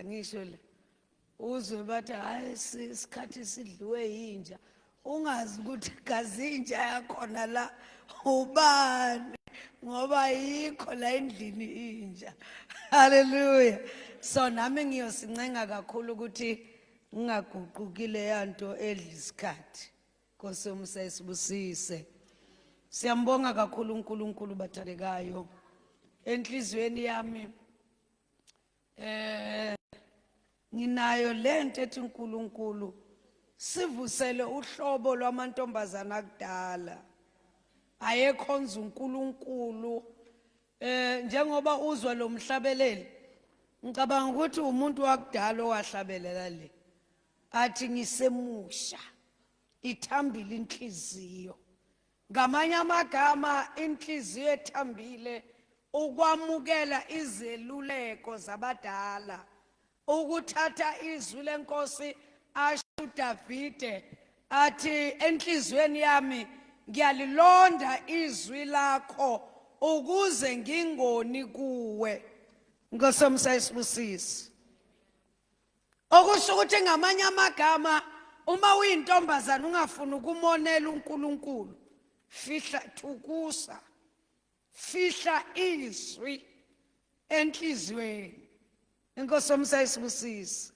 Angisho la. Uzwe bathi hayi isikhathi sidliwe yinja. Ungazi ukuthi gazi inja yakhona la ubani ngoba yikho la endlini inja. Hallelujah. So nami ngiyosincenga kakhulu ukuthi ngingaguquki leya nto edla isikhathi. Nkosi yomusa isibusise. Siyambonga kakhulu uNkulunkulu bathandekayo. Enhlizweni yami eh nginayo lento ethi uNkulunkulu sivusele uhlobo lwamantombazana akudala ayekhonza uNkulunkulu eh njengoba uzwa lo mhlabeleli ngicabanga ukuthi umuntu wakudala owahlabelela le athi ngisemusha ithambile inhliziyo ngamanye amagama inhliziyo ethambile ukwamukela izeluleko zabadala ukuthatha izwi lenkosi asho uDavide athi enhliziyweni yami ngiyalilonda izwi lakho ukuze ngingoni kuwe. Nkosi yomsa isibusise. Okusho ukuthi ngamanye amagama uma uyintombazana ungafuni ukumonela uNkulunkulu fihla thukusa fihla izwi enhliziyweni. Inkosi yomsa isibusise.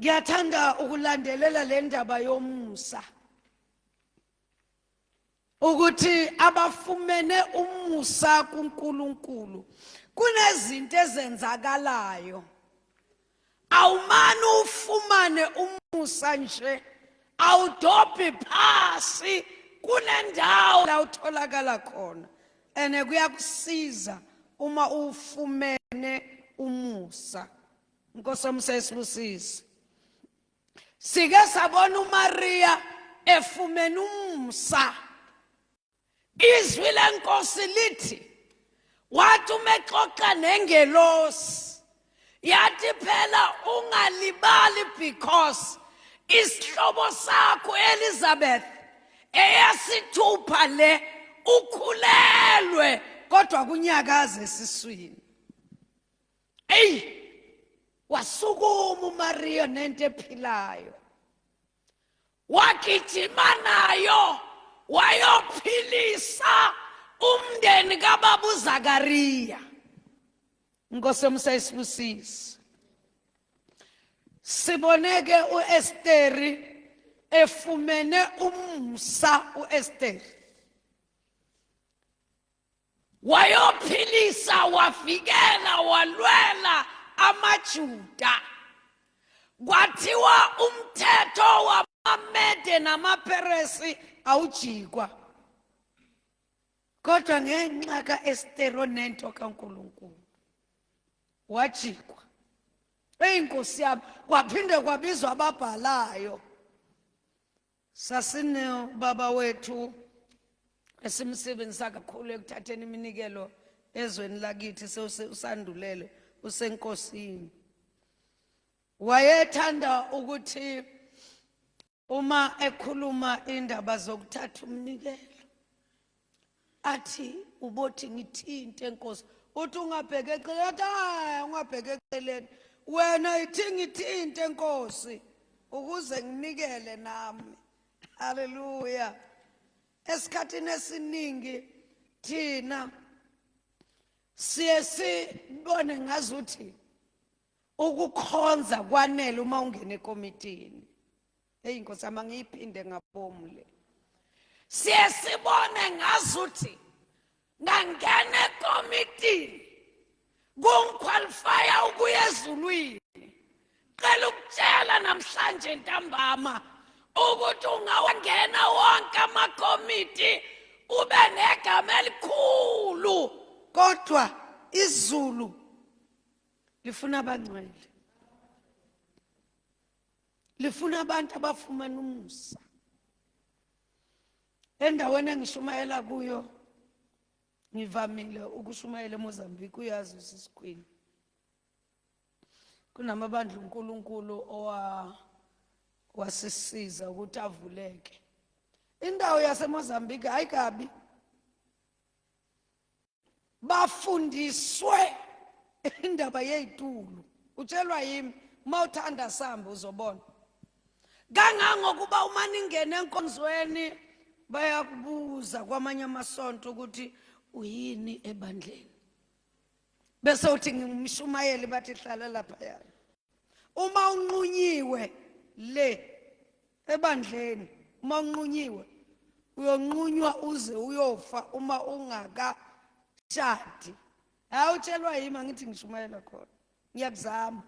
Ngiyathanda ukulandelela le ndaba yomusa ukuthi abafumene umusa kuNkulunkulu kunezinto ezenzakalayo. Awumane ufumane umusa nje, awudobhi phasi, kunendawo la utholakala khona ene kuyakusiza uma ufumene umusa. Nkosi yomusa isibusise. Sike sabona uMaria efumene umusa. Izwi lenkosi lithi wathi uma exoxa nengelosi yathi phela ungalibali because isihlobo sakho Elizabeth eyasithupha le ukhulelwe kodwa kunyakaze esiswini. Ey wasukuma uMaria nento ephilayo wagijima nayo wayophilisa umndeni kababa uZakaria. Inkosi yomusa isibusise. Siboneke uEsteri efumene umusa. UEsteri wayophilisa, wavikela, walwela amaJuda. Kwathiwa umthetho wamaMede namaPheresi awujikwa, kodwa ngenxa kaEsteri onento kaNkulunkulu wajikwa. Eyi Nkosi yami, kwaphinde kwabizwa ababhalayo. Sasinobaba wethu esimsebenzisa kakhulu ekuthatheni iminikelo ezweni lakithi, usandulele usenkosini. Wayethanda ukuthi uma ekhuluma indaba zokuthatha umnikelo athi ubothi ngithinte Nkosi, uthi ungabheke eceleni, athi hayi ungabheke eceleni wena, ithi ngithinte Nkosi ukuze nginikele nami. Haleluya. Esikhathini esiningi thina siye sibone ngazuthi ukukhonza kwanele uma ungena ekomitini. Hey Nkosi yami, angiyiphinde ngabomu le. Siye sibone ngazuthi ngangena ekomitini kungiqualifya ukuya ezulwini. Cela ukutshela namhlanje ntambama ukuthi ungawangena wonke amakomiti ube negama elikhulu, kodwa izulu lifuna abangcwele, lifuna abantu abafumana umusa. Endaweni engishumayela kuyo, ngivamile ukushumayela eMozambique, uyazi usisikhwini, kunamabandla uNkulunkulu owa wasisiza ukuthi avuleke. Indawo yaseMozambique ayikabi bafundiswe indaba yey'tulo. Utshelwa yimi, uma uthanda samba uzobona. Kangangokuba uma ningena enkonzweni bayakubuza kwamanye amasonto ukuthi uyini ebandleni. Bese uthi ngingumshumayeli, bathi hlala laphaya. Uma unqunyiwe le ebandleni, uma unqunyiwe uyonqunywa uze uyofa uma ungakashadi. Hayi, utshelwa yimi, angithi ngishumayela khona, ngiyakuzama.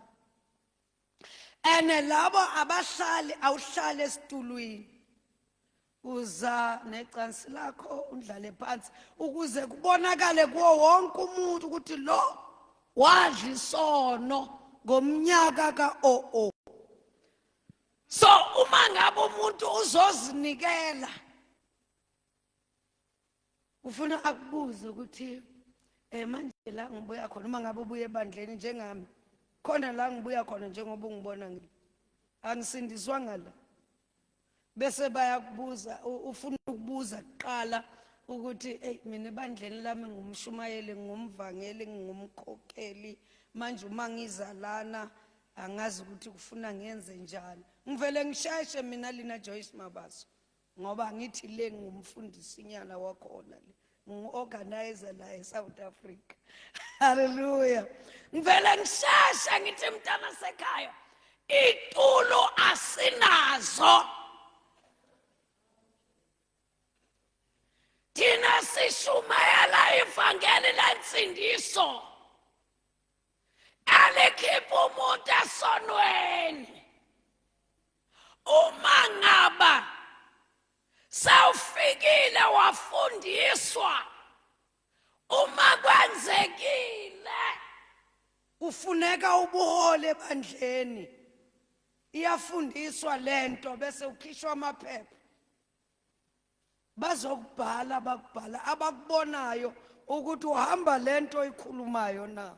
Ene labo abahlali, awuhlali esitulwini, uza necansi lakho undlale phansi ukuze kubonakale kuwo wonke umuntu ukuthi lo wadla isono ngomnyaka ka-00. So uma ngabe umuntu uzozinikela, ufuna akubuze ukuthi manje la ngibuya khona, uma ngabe ubuye ebandleni njengami, khona la ngibuya khona njengoba ungibona ngi angisindiswanga la, bese bayakubuza, ufuna ukubuza kuqala ukuthi hey, mina ebandleni lami ngumshumayeli, ngumvangeli, ngumkhokheli, manje uma ngiza lana angazi ukuthi kufuna ngenze njani. Ngivele ngisheshe mina lina Joyce Mabaso, ngoba ngithi le ngumfundisinyana wakhona, le ngu-organizer la eSouth Africa. Haleluya. Ngivele ngisheshe ngithi mntana sekhaya, itulo asinazo thina, sishumayela ivangeli lensindiso elikhipha umuntu esonweni. Uma ngaba sewufikile wafundiswa, uma kwenzekile kufuneka ubuhole ebandleni, iyafundiswa lento, bese ukhishwa amaphepha, bazokubhala, bakubhala abakubonayo ukuthi uhamba lento ikhulumayo na.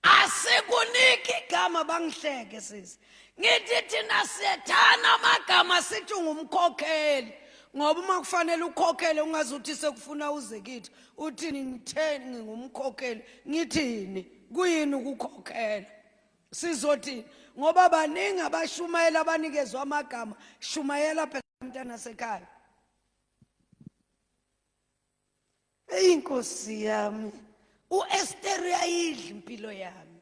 Asikuniki igama, bangihleke sisi, ngithi thina siyethana amagama, sithi ungumkhokheli, ngoba uma kufanele ukhokhele ungazuthi sekufuna uze kithi uthini, ngitheni ngingumkhokheli, ngithini, kuyini ukukhokhela, sizothini? Ngoba baningi abashumayela abanikezwa amagama. Shumayela phela mntana sekhaya. Eyi Nkosi yami, uEsther uyayidla impilo yami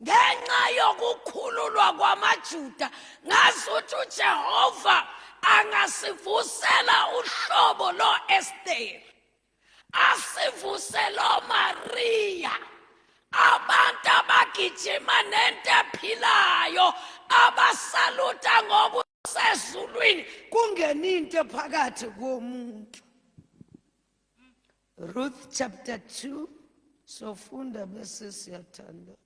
ngenxa yokukhululwa kwamaJuda. Ngazuthi uJehova angasivusela uhlobo lo-Esther, asivuse lo Maria, abantu abagijima nento ephilayo, abasaluta ngokusezulwini, kungena into phakathi komuntu. Ruth chapter 2, sofunda bese siyathandaza.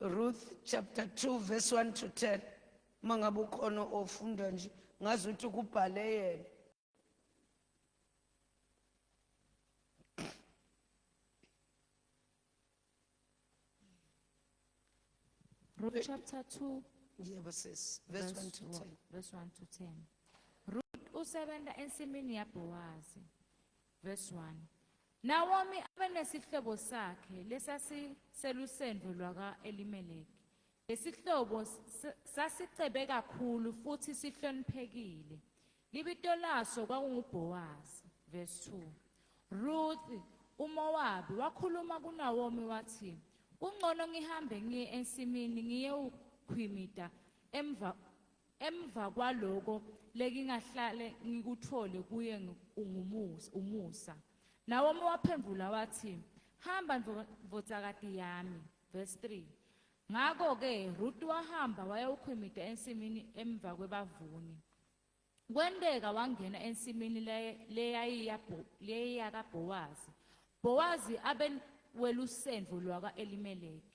Ruth chapter 2 verse 1 to 10. Uma ngabe ukhona ofunda nje, ngazi ukuthi kubhale yena. Ruth chapter 2. Yebo sis, verse 1 to 10. Verse 1 to 10. Ruth usebenta ensimini yaBhowazi. Verse 1. Nawomi abenesihlobo sakhe lesasiselusendvo lwaka-Elimeleki. Lesihlobo sasicebe kakhulu futhi sihloniphekile. Libito laso kwakunguBhowazi. Verse 2. Ruth uMowabi wakhuluma kuNawomi wathi, "Kungcono ngihambe ngiye ensimini ngiyewukhwimida emva kwaloko lengingahlale ngikuthole kuye ungumusa umusa." Nawomi waphendvula wathi, "Hamba ndvodzakati yami." Verse 3. Ngako-ke Ruth wahamba wayawukhwimida ensimini emva kwebavuni. Kwenteka wangena ensimini leyayiyakaBhowazi. Bhowazi abe welusendvo lwaka-Elimeleki.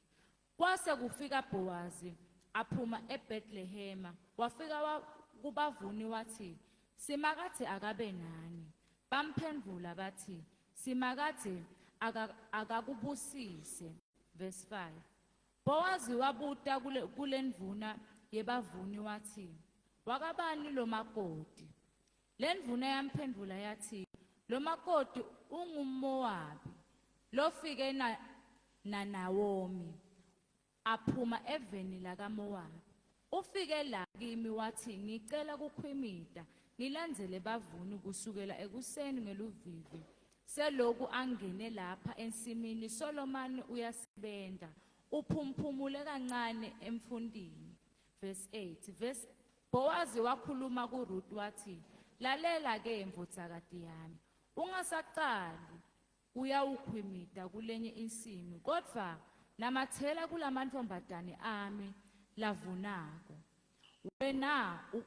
Kwase kufika Bhowazi aphuma eBhetlehema, wafika kubavuni wathi, "Simakadze akabe nani." Bamphendvula bathi, "Simakadze akakubusise." Verse 5. Bowazi wabuta kulendvuna yebavuni wathi, "Wakabani lo makoti?" Lendvuna yamphendvula yathi, "Lo makoti unguMowabi." lofike na naNawomi aphuma eveni lakaMowabi. Ufike la kimi wathi, ngicela kukhwimita ngilandzele bavuni kusukela ekuseni ngeluvivi. Seloku angene lapha ensimini Solomani uyasebenta, uphumphumule kancane emfundini. Verse 8. Verse Bowazi wakhuluma kuRuth wathi, lalela ke ndvodzakati yami, ungasaqali uyawukhwimita kulenye insimi, kodvwa namatsela kulamantfombatane ami lavunako.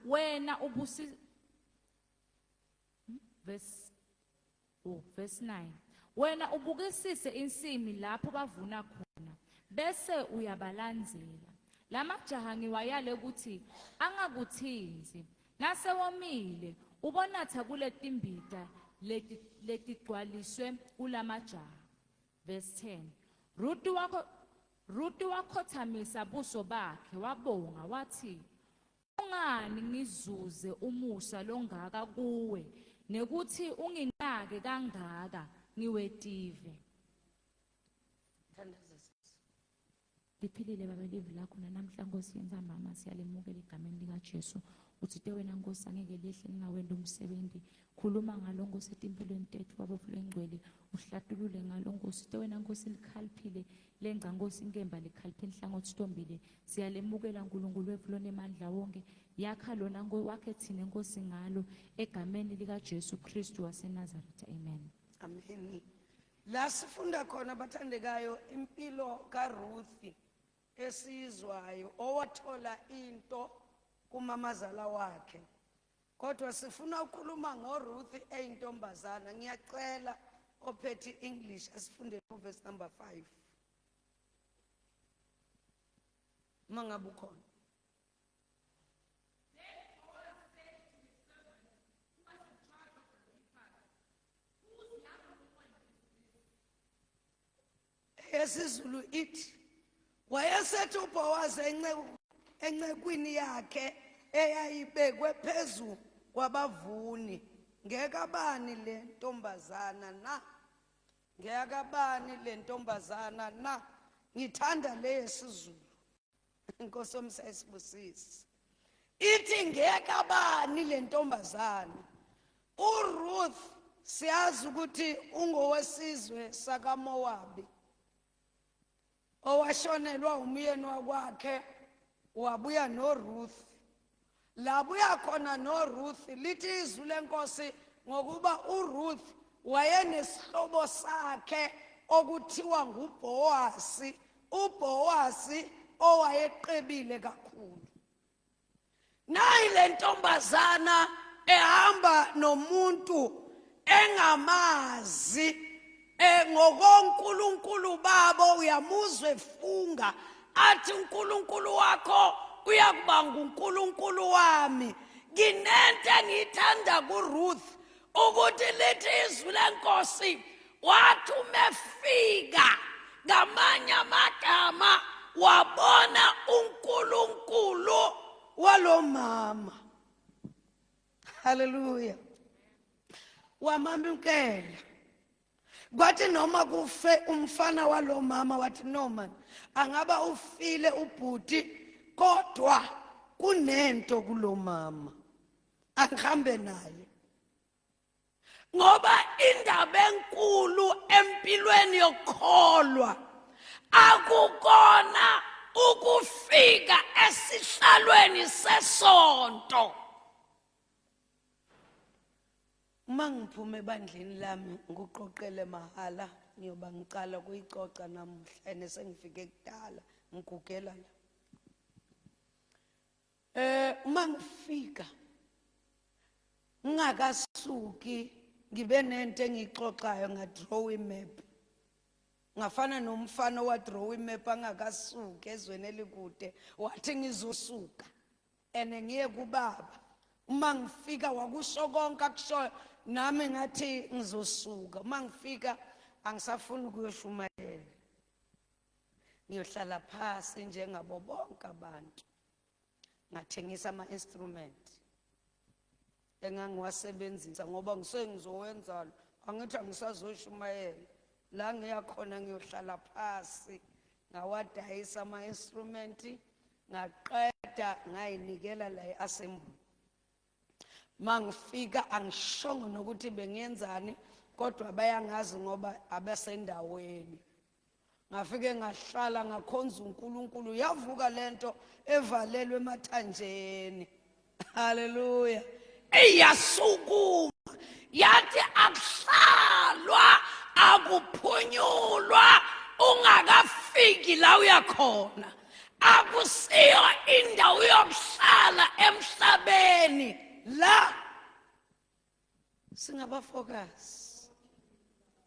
Wena ubusi. Verse 9. Wena ubukisise insimi lapho bavuna khona, bese uyabalandzela. Lamajaha ngiwayale ukuthi angakuthinzi. Nasewomile ubonatha kuletimbita letigcwaliswe kulamajaha. Verse 10. Ruth wakhothamisa buso bakhe wabonga wathi, ungani ngizuze umusa longaka kuwe nekuthi unginake kangaka ngiwetive. Thandaza sisi. Liphilile Baba livi lakho nanamhla Nkosi yenza mama siyalemukela egameni lika Jesu. Uthite wena Nkosi angeke lihle ngingawenda umsebenzi. Khuluma ngalo Nkosi etimpilweni tethu Baba lengcwele, uhlatulule ngalo Nkosi. Uthite wena Nkosi likhaliphile lengca Nkosi inkemba likhaliphe inhlangothi tombili. Siyalemukela uNkulunkulu wethu lonemandla wonke. Yakha lona wakhe thina Nkosi ngalo egameni lika Jesu Kristu waseNazaretha. Amen. Amen. La sifunda khona bathandekayo impilo kaRuth esizwayo owathola into kumamazala wakhe. Kodwa sifuna ukukhuluma ngoRuth eyintombazana. Ngiyacela ophethe English asifunde verse number 5. Uma ngabe ukhona. EsiZulu ithi wayesethi uBoaz encekwini yakhe eyayibekwe phezu kwabavuni, ngekabani le ntombazana na? Ngeyakabani le ntombazana na? Ngithanda le yesiZulu. Inkosi yomsa isibusise. Ithi ngekabani le ntombazana? uRuth siyazi ukuthi ungowesizwe sakaMowabi owashonelwa umyeni wakwakhe wabuya noRuth. Labuya khona noRuth, lithi izwi lenkosi ngokuba uRuth wayenesihlobo sakhe okuthiwa nguBoasi, uBoasi owayeqebile kakhulu. Nayi le ntombazana ehamba nomuntu engamazi, ngokonkulunkulu babo uyamuzwa efunga athi uNkulunkulu wakho uyakuba nguNkulunkulu wami. Nginento engiyithanda kuRuth ukuthi lithi izwi lenkosi wathi umefika ngamanye amagama wabona uNkulunkulu walomama. Haleluya. Wamamukela. Kwathi noma kufe umfana walomama wathi no man, angaba ufile ubhuti kodwa kunento kulomama angihambe naye. Ngoba indaba enkulu empilweni yokukholwa akukona ukufika esihlalweni sesonto. Uma ngiphuma ebandleni lami ngikuqoqele mahala, ngiyoba ngicala kuyicoca namuhla ene sengifike kudala ngigugela la. Uma ngifika ngingakasuki ngibe nento engiyixoxayo nga-draw imap. Ngafana nomfana owa-draw imap angakasuki ezweni elikude, wathi ngizosuka ene ngiye kubaba. Uma ngifika wakusho konke akushoyo, nami ngathi ngizosuka. Uma ngifika angisafuni ukuyoshumayela, ngiyohlala phasi njengabo bonke abantu. Ngathengisa ama-instrument engangiwasebenzisa ngoba ngisengizowenzalo, angithi angisazoshumayela. La ngiya khona ngiyohlala phasi. Ngawadayisa ama-instrument, ngaqeda ngayinikela la e-assembly. Mangifika angishongo nokuthi bengiyenzani, kodwa bayangazi ngoba abasendaweni. Ngafike ngahlala ngakhonza uNkulunkulu, yavuka lento evalelwe emathanjeni. Haleluya. Iyasukuma yathi akuhlalwa, akuphunyulwa ungakafiki la uyakhona. Akusiyo indawo yokuhlala emhlabeni la. Singabafokazi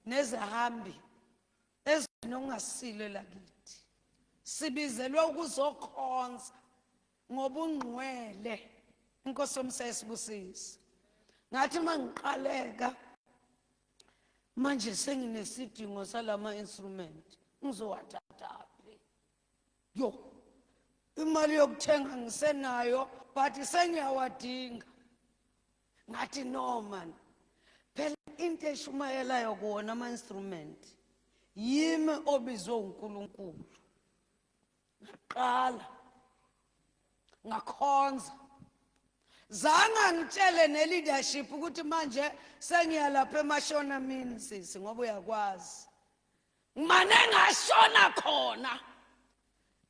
nezihambi ezweni okungasilo lakithi, sibizelwe ukuzokhonza ngobungcwele. Inkosi yomsayisibusise. Ngathi mangiqaleka manje senginesidingo salama instrument, ngizowathathaphi? Yo, imali yokuthenga ngisenayo, but sengiyawadinga. Ngathi no man, phela into eshumayelayo kuwona ama-instrument yimi obizwe uNkulunkulu. Ngaqala ngakhonza, zange angitshele ne-leadership ukuthi manje sengiyalapha emashona mini sisi, ngoba uyakwazi ngimane ngashona khona.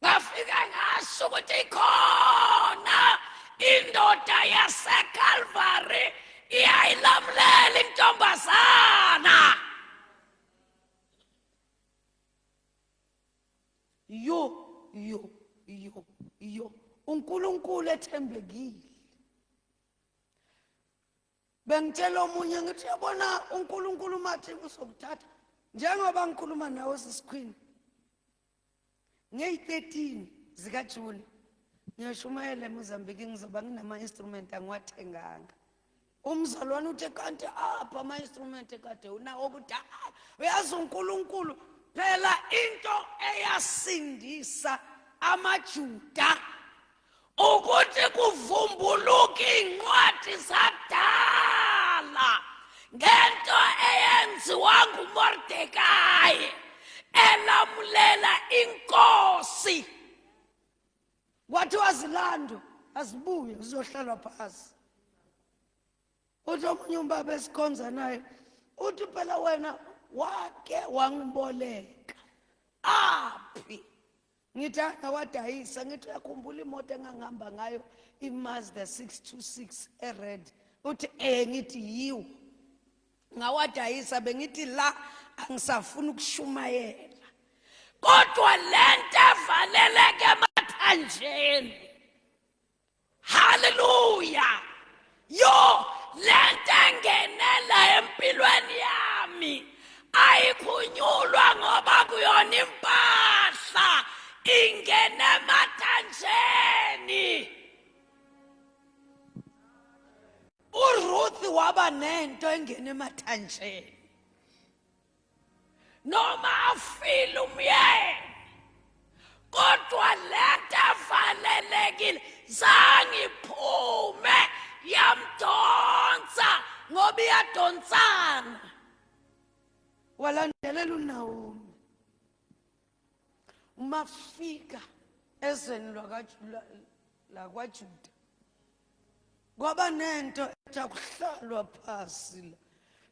Ngafika ngasho ukuthi ikhona indoda yaseCalvary iyayilamulela intombazana. Yo yo yo yo, uNkulunkulu ethembekile. Bengitshela omunye ngithi yabona uNkulunkulu mathi uzokuthatha, njengoba ngikhuluma nawe sisikhwini ngeyi-13 zikaJuni ngiyoshumayela eMozambique, ngizoba nginama-instrument angiwathenganga. Umzalwane uthe kanti apha ama-instrument kade unawo kudala. Uyazi uNkulunkulu phela into eyasindisa amaJuda ukuthi kuvumbuluke iy'ncwadi zakudala ngento eyenziwa nguMordekayi elamulela inkosi. Kwathiwa zilando azibuye zizohlalwa phasi. Uthi omunye umbaba esikhonza naye uthi phela wena wake wangiboleka aphi? Ngithi ngawadayisa. Ngithi uyakhumbula imoto engangihamba ngayo, iMazda 626 ered? Uthi ngithi yiwo ngawadayisa, bengithi la angisafuni ukushumayela. Kodwa lento evaleleke emathanjeni, haleluya, yo lento engenela empilweni yami ayikhunyulwa ngoba kuyona impahla ingene emathanjeni. uRuth waba nento engene emathanjeni, noma afile umyeni, kodwa lento evalelekile zange iphume, yamdonsa ngoba iyadonsana. Walandelela uNaomi uma fika ezweni lakwaJuda, kwaba nento ethi akuhlalwa phasi la,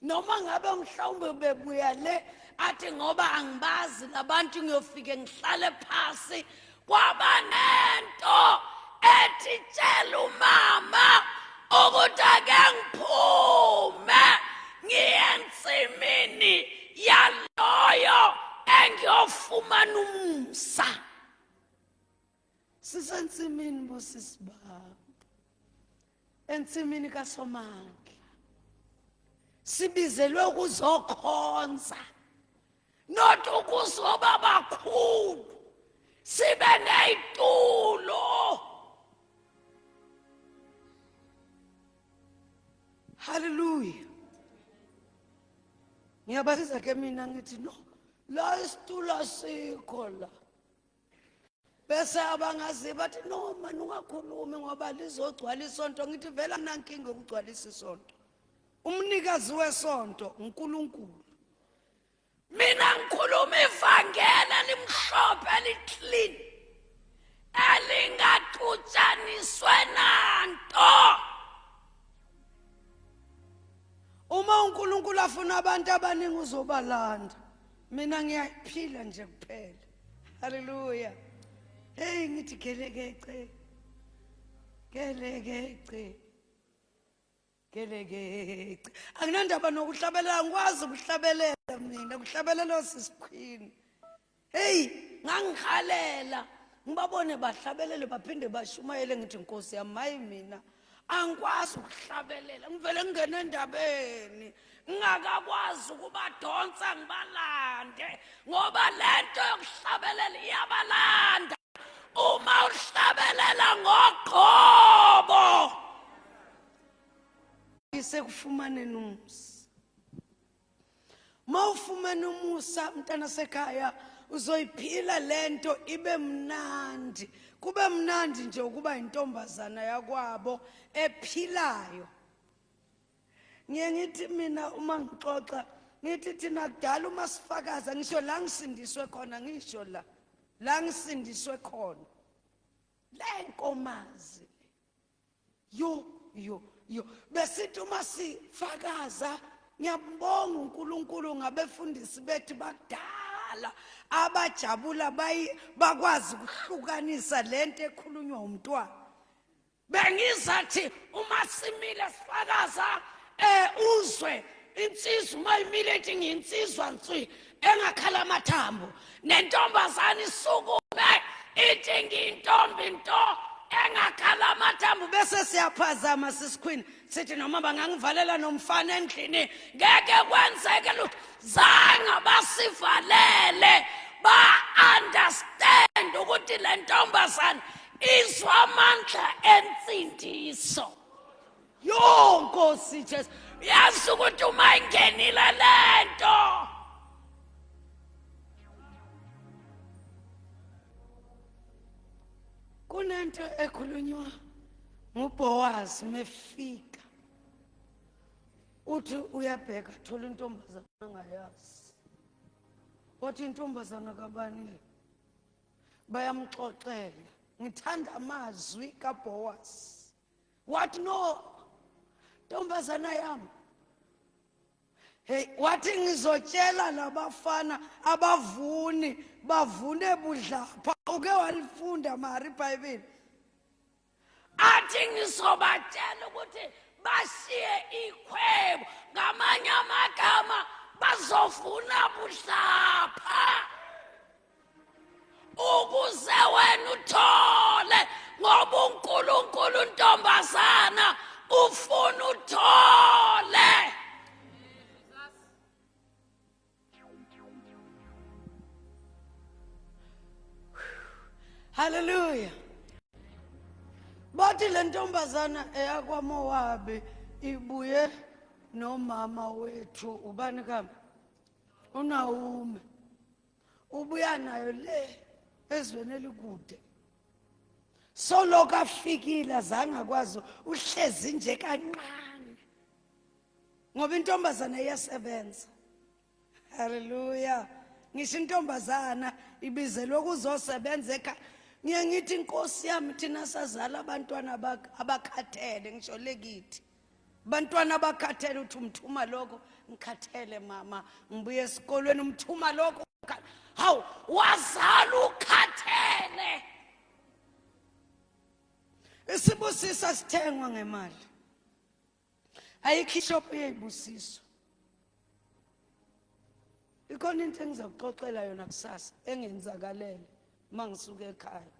noma ngabe mhlawumbe bebuya le athi ngoba angibazi labantu ngiyofike ngihlale phasi. Kwaba nento ethi tshela umama ukuthi ake ngiphume ngiye ensimini yaloyo engiyofumana umusa. Sisensimini bosisi bami, ensimini kaSomandla, sibizelwe ukuzokhonza, not ukuzoba bakhulu sibe neyitulo. Haleluya. Ngiyabasiza ke mina, ngithi no, la isitulo asikho la. Bese abangazi bathi no man, ungakhulumi ngoba lizogcwala isonto. Ngithi vele anginankinga yokugcwalisa isonto, umnikazi wesonto uNkulunkulu. Mina ngikhuluma ivangeli elimhlophe eli-clean elingaxutshaniswe nanto. Uma uNkulunkulu afuna abantu abaningi uzobalanda. Mina ngiyaphila nje kuphela. Haleluya. Hey ngithi gelekece. Gelekece. Gelekece. Anginandaba nokuhlabelela, ngikwazi ukuhlabelela mina, kuhlabelela osisikhwini. Hey, ngangihalela ngibabone bahlabelele baphinde bashumayele ngithi Nkosi yami mayi mina angikwazi ukuhlabelela ngivele ngingene endabeni ngingakakwazi ukubadonsa ngibalande ngoba lento yokuhlabelela iyabalanda uma uhlabelela ngoqobo. Isekufumaneni umusa. Mawufumene umusa mntana sekhaya uzoyiphila lento ibe mnandi. Kube mnandi nje ukuba intombazana yakwabo ephilayo. Ngiye ngithi mina uma ngixoxa ngithi thina kudala uma sifakaza ngisho la ngisindiswe khona ngisho la la ngisindiswe khona le nkomazi yo yo yo besithi uma sifakaza ngiyabonga uNkulunkulu ngabefundisi bethu bakudala abajabula bakwazi ukuhlukanisa lento ekhulunywa umntwana. Bengizathi uma simile sifakaza uzwe insizwa uma imile ithi ngiyinsizwa nswi engakhala amathambo, nentombazane isukume ithi ngiyintombi nto engakhala amathambo, bese siyaphazama sisikhwini sithi noma bangangivalela nomfana endlini ngeke kwenzeke lutho. Zange basivalele, ba-understand ukuthi le ntombazane izwa amandla ensindiso. Yo Nkosi Jesu, yazi ukuthi uma ingenile lento kunento ekhulunywa nguBoaz mefika uthi uyabheka thola intombazana angayazi, wathi intombazana kabani le, bayamxoxela. Ngithanda amazwi kaBoaz, wathi no ntombazana yami, hey, wathi ngizotshela labafana abavuni bavune budlapha. Uke walifunda mari iBhayibheli? Athi ngizobatshela ukuthi bashiye ikhwebo, ngamanye amagama bazovuna budlapha ukuze wena uthole, ngoba uNkulunkulu ntombazana ufuna uthole. Hallelujah. Bathi le ntombazana eyakwaMowabi ibuye nomama wethu ubani kambe uNawume, ubuya nayo le ezweni elikude. Soloko afikile azange akwazi, uhlezi nje kancane ngoba intombazana iyasebenza. Haleluya. Ngisho intombazana ibizelwe ukuzosebenza ekhaya. Ngiye ngithi inkosi yami thina sazala abantwana abakhathele, ngisho lekithi bantwana abakhathele, uthi umthuma lokho, ngikhathele mama, ngibuye esikolweni, umthuma lokho, hawu wazala ukhathele. Isibusiso sithengwa ngemali, ayikho ishop eyibusiso. Ikhona into engizokuxoxela yona kusasa engenzakalele uma ngisuka ekhaya.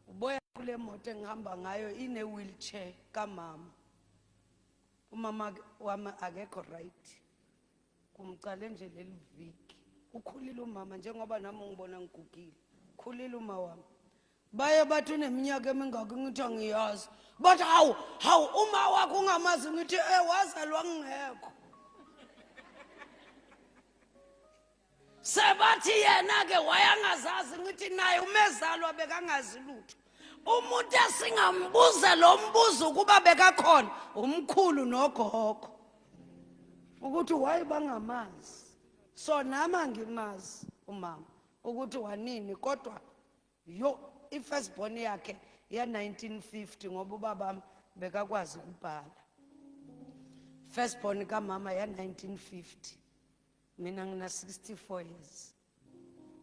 Uboya kule moto engihamba ngayo ine wheelchair kamama. Umama wami akekho right, kumcale nje leli viki. Ukhulile umama, njengoba nami ngibona ngigugile, khulile uma wami. Baye bathi uneminyaka emingaki, ngithi angiyazi. Bathi hawu hawu, uma wakho ungamazi, ngithi wazalwa ngingekho. Sebathi yena ke wayangazazi, ngithi naye umezalwa bekangazi lutho. Umuntu esingambuza lo mbuzo ukuba bekakhona umkhulu nogogo, ukuthi why bangamazi. So nami angimazi umama ukuthi wanini, kodwa yo i-first born yakhe ya-1950, ngoba ubabami bekakwazi ukubhala. First born kamama ya-1950, mina ngina-64 years,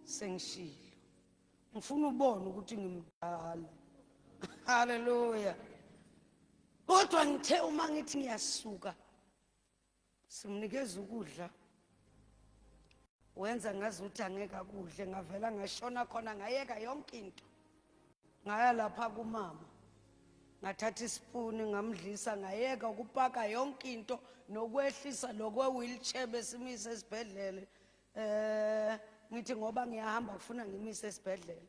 sengishilo. Ngifuna ubone ukuthi ngimdala. Haleluya. Kodwa ngithe uma ngithi ngiyasuka, simnikeza ukudla, wenza ngazuthi angeke akudle. Ngavela ngashona khona, ngayeka yonke into, ngaya lapha kumama, ngathatha isipuni ngamdlisa, ngayeka ukupaka yonke into nokwehlisa lokwe-wheelchair besimise esibhedlele. Ngithi ngoba ngiyahamba kufuna ngimise esibhedlela,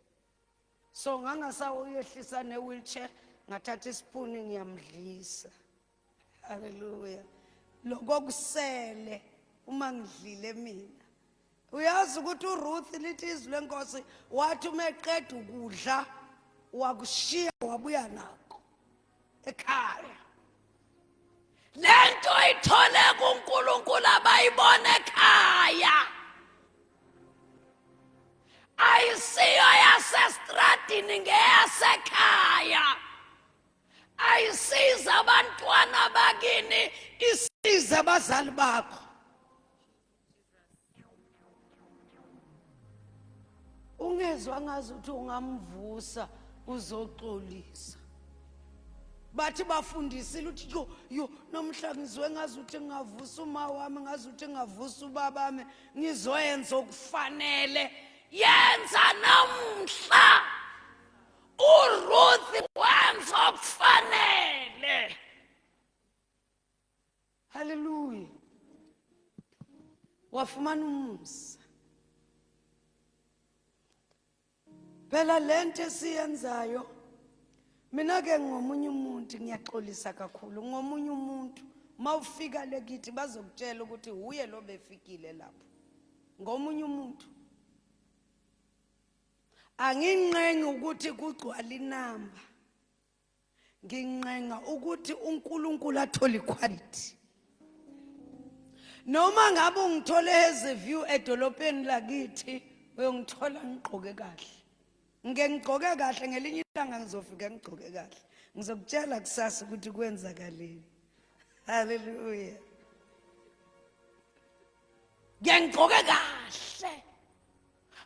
so ngangasawuyehlisa ne-wheelchair, ngathatha isipuni ngiyamdlisa. Haleluya. Lokho kusele uma ngidlile mina. Uyazi ukuthi uRuth, lithi izwi lenkosi, wathi uma eqeda ukudla wakushiya wabuya nakho ekhaya. Lento ithole kuNkulunkulu abayibona ekhaya, ayisiyo yasestradini, ngeyasekhaya. Ayisiza abantwana bakini, isiza abazali bakho. Ungezwa ngazi ukuthi ungamvusa uzoxolisa. Bathi bafundisile ukuthi yo yo, nomhla ngizwe ngazi ukuthi ngingavusa uma wami, ngazi ukuthi ngingavusa ubabami, ngizoyenza okufanele. Yenza namhla. URuth wenza okufanele. Haleluya. Wafumana umusa. Phela lento esiyenzayo, mina ke ngomunye umuntu, ngiyaxolisa kakhulu, ngomunye umuntu mawufika lekithi bazokutshela ukuthi uye lo befikile lapho. Ngomunye umuntu anginqengi ukuthi kugcwala inamba, nginqenga ukuthi uNkulunkulu athole iquality. Noma ngabe ungithole Hazyview edolobheni lakithi, uyongithola ngigqoke kahle. Ngike ngigqoke kahle, ngelinye ilanga ngizofika ngigqoke kahle, ngizokutshela kusasa ukuthi kwenzakaleni. Haleluya. Ngike ngigqoke kahle.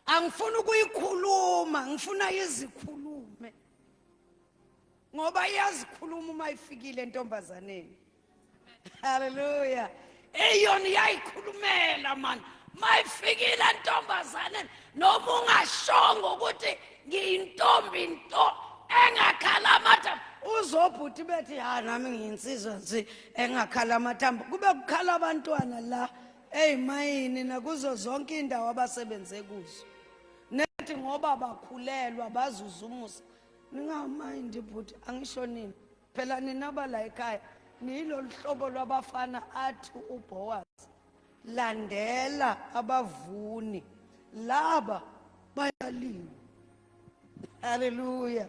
Angifuni ukuyikhuluma, ngifuna izikhulume, ngoba iyazikhuluma uma ifikile entombazaneni. Haleluya. Eyona iyayikhulumela mani mayifikile entombazaneni, noma ungashongo ukuthi ngiyintombi nto engakhala amathambo. Uzobhuti bethi ha, nami ngiyinsizwa nje engakhala amathambo, kube kukhala abantwana la eyimayini nakuzo zonke indawo abasebenze kuzo, nethi ngoba bakhulelwa bazuza umusa. Ningamayindi bhuti, angisho nini phela, nina bala ekhaya niyilolu hlobo lwabafana athi uBoaz landela abavuni laba bayalima. Haleluya.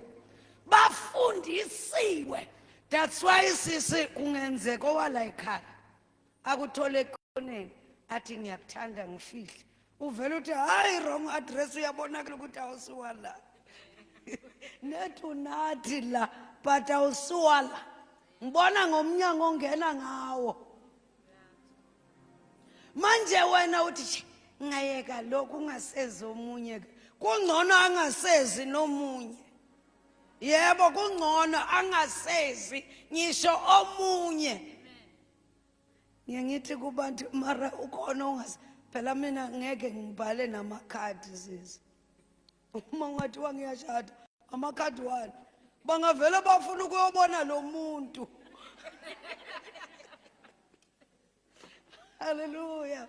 Bafundisiwe. That's why sisi kungenzeka owala ekhaya akuthole ekhoneni athi ngiyakuthanda, ngifihle, uvele uthi hayi, wrong address. Uyabonakala ukuthi awusiwa la, nethi unathi la, but awusiwa la, ngibona ngomnyango ongena ngawo. Manje wena uthi ngayeka lokhu, ungasezi omunye, kungcono angasezi nomunye. Yebo, kungcono angasezi ngisho omunye. Ngiye ngithi kubantu, mara ukhona ongase phela, mina ngeke ngibhale namakhadi sisi. Uma ngathiwa ngiyashada, amakhadi wani? Bangavele bafuna ukuyobona lo muntu. Haleluya.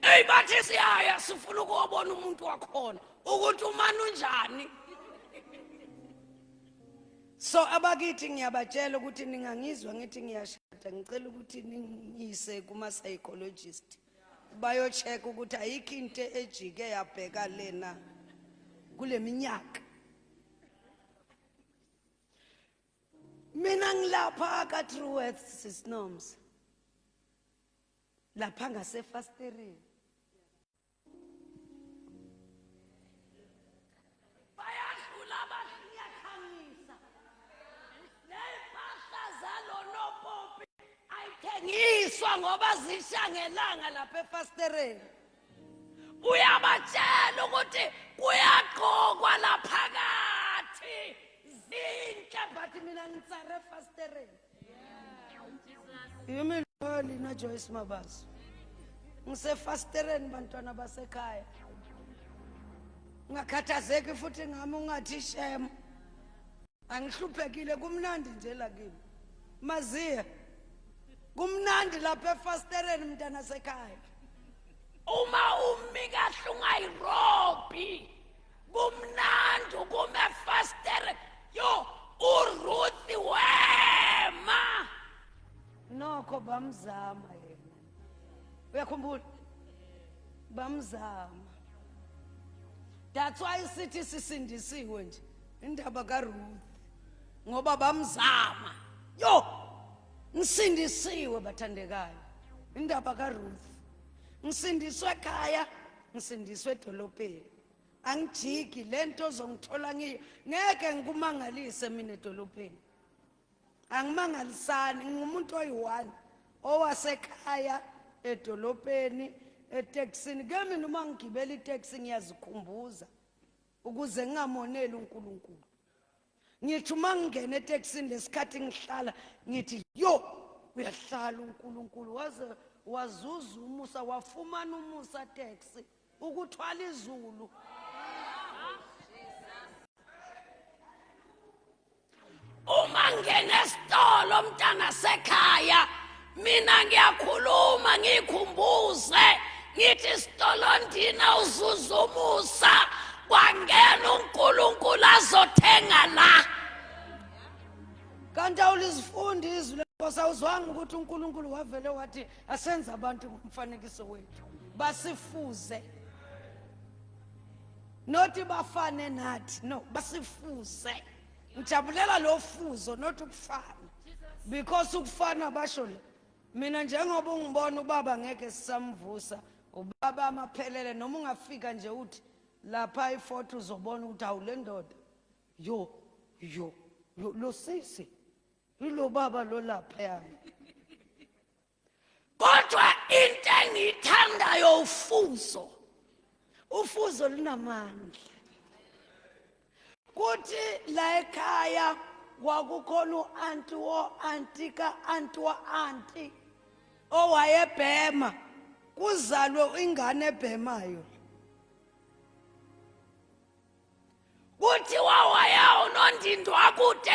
Eyi, bathi siyaya, sifuna ukubona umuntu wakhona ukuthi umane unjani. So abakithi ngiyabatshela ukuthi ningangizwa ngithi ngiyashada, ngicela ukuthi ningiyise kuma psychologist, bayo-check ukuthi ayikho into ejike yabheka lena kule minyaka. Mina ngilapha ka Truworths, sisinomsa, lapha ngasefastereni. Kodwa ngoba zisha ngelanga lapha efastereni, uyabatshela ukuthi kuyagqokwa laphakathi, zinhle, but mina ngitsare efastereni. Yimi lo Lina Joyce Mabaso, ngisefastereni, bantwana basekhaya. Ungakhathazeki futhi ngami, ungathi shem, angihluphekile, kumnandi nje lakimi. Maziya, kumnandi lapha efastereni, mntana sekhaya. Uma umi kahle ungayirobhi, kumnandi ukume efastere. Yo, uRuth wema. Nokho bamzama yena, uyakhumbula, bamzama. That's why sithi sisindisiwe nje, indaba kaRuth, ngoba bamzama. Yo, ngisindisiwe, bathandekayo, indaba kaRuth. Ngisindiswe ekhaya, ngisindiswe edolobheni, angijiki. Lento ozongithola ngiyo ngeke ngikumangalise mina edolobheni, angimangalisani. Ngingumuntu oyi-one owasekhaya, edolobheni, etekisini. Ke mina uma ngigibela iteksi ngiyazikhumbuza ukuze ngingamoneli uNkulunkulu. Ngithi uma ngingena etekisini, lesikhathi ngihlala, ngithi yo, uyahlala uNkulunkulu, waze wazuza umusa, wafumana umusa taxi ukuthwala izulu. Uma ngena esitolo, mntana sekhaya, mina ngiyakhuluma ngikhumbuze, ngithi isitolo ndina uzuza umusa, kwangena uNkulunkulu azothenga la. Kanti awulizifundi izwi lenkosi? Awuzwanga ukuthi uNkulunkulu wavele wathi asenze abantu ngomfanekiso wethu, basifuze, not bafane nathi, no, basifuze. Ngijabulela lo fuzo, not ukufana, because ukufana basho le. Mina njengoba ungibona, ubaba ngeke sisamvusa, ubaba amaphelele. Noma ungafika nje uthi lapha ifoto, uzobona ukuthi awu, le ndoda, yo yo yo, lo sisi ilo baba lo lapha. Kodwa into engiyithandayo ufuzo. Ufuzo lunamandla. Kuthi la ekhaya kwakukhona u-anti wo-anti ka-anti wa-anti owayebhema, kuzalwe ingane ebhemayo. Kuthiwa waya unondindwa kude,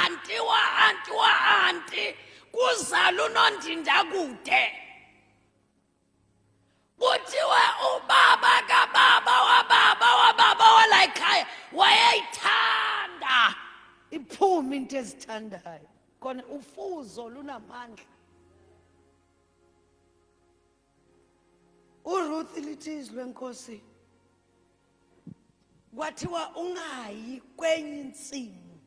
anti wa-anti wa-anti, kuzala unondinda kude. Kuthiwe ubaba kababa wababa wababa wala ekhaya wayeyithanda. Iphume into ezithandayo khona, ufuzo lunamandla. URuth, lithi izwi lenkosi, kwathiwa ungayi kwenye insimu.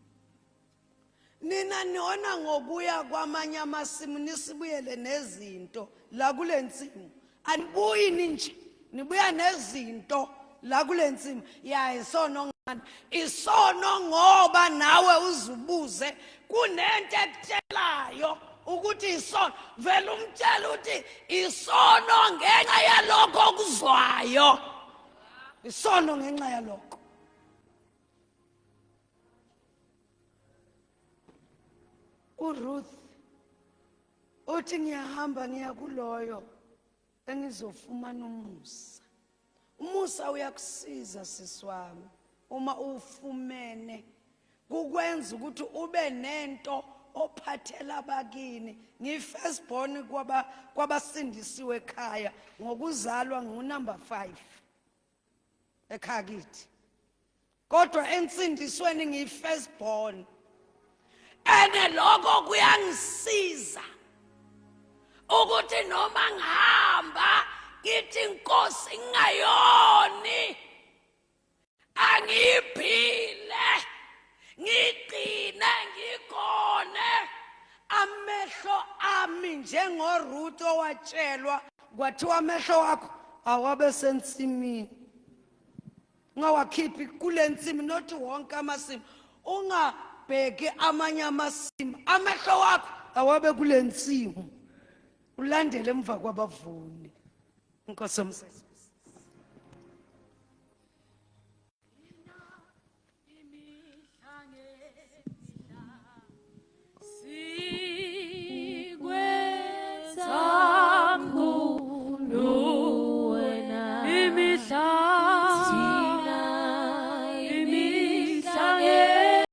Nina nona ngokuya kwamanye amasimu nisibuyele nezinto la kule nsimu, anibuyi ninje, nibuya nezinto la kule nsimu. Ya, isono ngani? Isono ngoba nawe uzubuze, kunento ekutshelayo ukuthi isono. Vele umtshela ukuthi isono ngenxa yalokho okuzwayo. Isono ngenxa yalokho. URuth uthi ngiyahamba, ngiya kuloyo engizofumana umusa. Umusa uyakusiza, siswami, uma ufumene kukwenza ukuthi ube nento ophathela abakini. Ngiyi-first born kwaba kwabasindisiwe ekhaya ngokuzalwa, ngu-number 5 ekhaya kithi, kodwa ensindisweni ngiyi-first born. Ene lokho kuyangisiza ukuthi noma ngihamba ngithi inkosi ngingayoni, angiyiphile, ngigcine ngigone. Amehlo ami njengoRuth owatshelwa kwathiwa amehlo wakho awabe sensimini, ungawakhiphi kule nsimi, not wonke amasimu, ungabheki amanye amasimu, amehlo wakho awabe kule nsimu. Ulandele emva kwabavuni. Inkosi yomsesi.